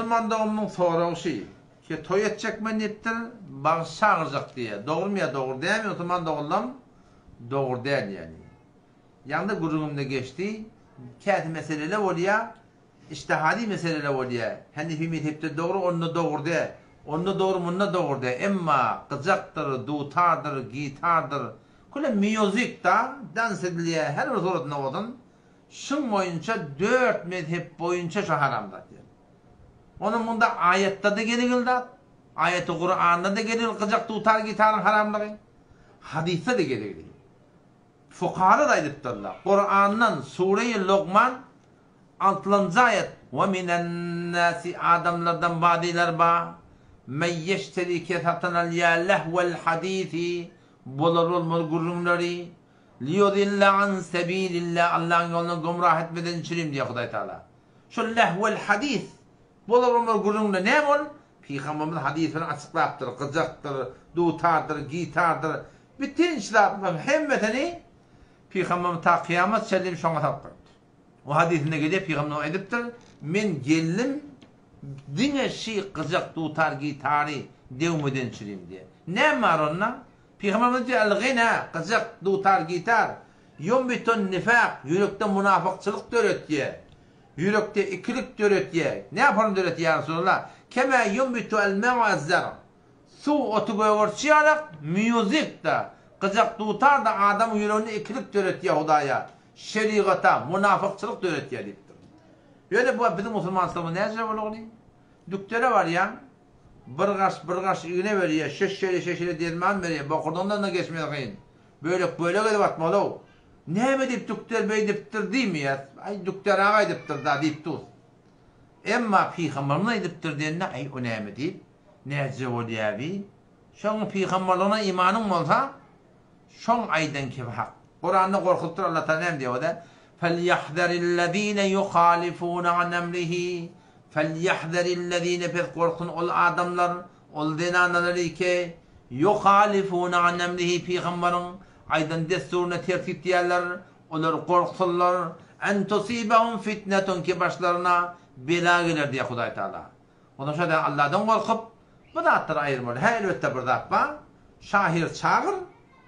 Musulman doganymyň soragy şy, Ki toý etjek men diýipdir, bagşy çagyrjak diýýär. Dogrumy ýa dogry dälmi musulman doganlam? Dogry däl ýagny. Ýaňda gürrüňimde geçdi, käsi meseleler bolýar, Ijtihadi meseleler bolýar. Henefi mezhepde dogry, onda dogry däl. Onda dogry, munda dogry däl. Emma gyjakdyr, dutardyr, gitardyr, küle mýuzik-da, dans edilýär, her bir suratynda bolsun, şuň boýunça dört mezhep boýunça şu haram zat ýaly. Onuň munda aýatda-da geligil zat, aýaty Kuranda-da geligil gyjak, dutar, gitaryň haramlygy, hadysda-da geligil. Fukahalar aýdypdyrlar, Kurandan Sureýi Lukman Altynjy aýat, We minen-nasi, adamlardan bazylar bar, men ýeşteri ki satyn alýar lehwel hadisi, bolar-bolmaz gürrüňleri, liýudilla an sebilillah, Allahyň ýolundan gümrah etmeden üçinem diýýär Hudaý Tagala. Şol lehwel hadis, bolar-bolmaz gürrüňler näme ol? Pygamberimiz hadys bilen açyklapdyr, gyjakdyr, dutardyr, gitardyr, bütin şu zatlaryň hemmesini Pygamberimiz ta kyýamat çenli şoňa salyp goýupdyr. O hadysynda gelýär, Pygamberimiz aýdypdyr, Men geldim, diňe şi gyjak dutar gitary degmeden çürim diýýär. Näme bar onda? Pygamberimiz diýýär, Al-gina, gyjak, dutar, gitar, ýunbitun nifak, ýürekde munafykçylyk döretýär. Ýürekde ikilik döretýär. Näme döretýär ýa Resulallah? Kema ýunbitu al-ma'u az-zar. Suw oty gögertşi ýalak, mýuzik-da, gyjak dutar-da adamyň ýüreginde ikilik döretýär Hudaýa, şerigata, munafykçylyk döretýär diýipdir. Ýöne bu biziň musulmançylygymyz näce bolugny? Dükdere barýaň, bir gaş, bir gaş igne berýär, şeş-şeýle, şeş-şeýle derman berýär, bokurdagyňdan-da geçmesi kyn. Bölek-bölek edip atmaly-ow. Näme diýip dükder beýdipdir diýmeýäs, aý dükder aga aýdypdyr-da diýip dur. Emma pygamberimiz aýdypdyr diýende, aý o näme diýip, Näce bolýa bi? Şoň pygamberligine imanyň bolsa, şoň aýdan kebi hak. Kuranda gorkuzypdyr Allah Taala näme diýýär oda? Felýahzerillezine yuhalifune an emrihi Felýahzerillezine pes gorksun ol adamlar, ol zenanalar ike yuhalifune an emrihi pygamberiň aýdan dessuryna ters gitýärler, olar gorksunlar, en tusibahum fitnetun ki başlaryna bela geler diýýär Hudaý Taala. Ondan şo-da Alladan gorkup, bu zatlary aýyrmaly. Hä, elbetde bir zat bar. Şahyr çagyr,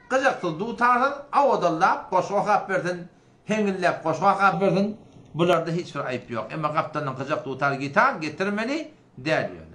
gyjaksyz, dutarsyz, awadallap goşgy okap bersin, heňilläp goşgy okap bersin, bularda hiç bir aýyp ýok. Emma gapdaldan gyjak, dutar, gitar getirmeli däl ýöne.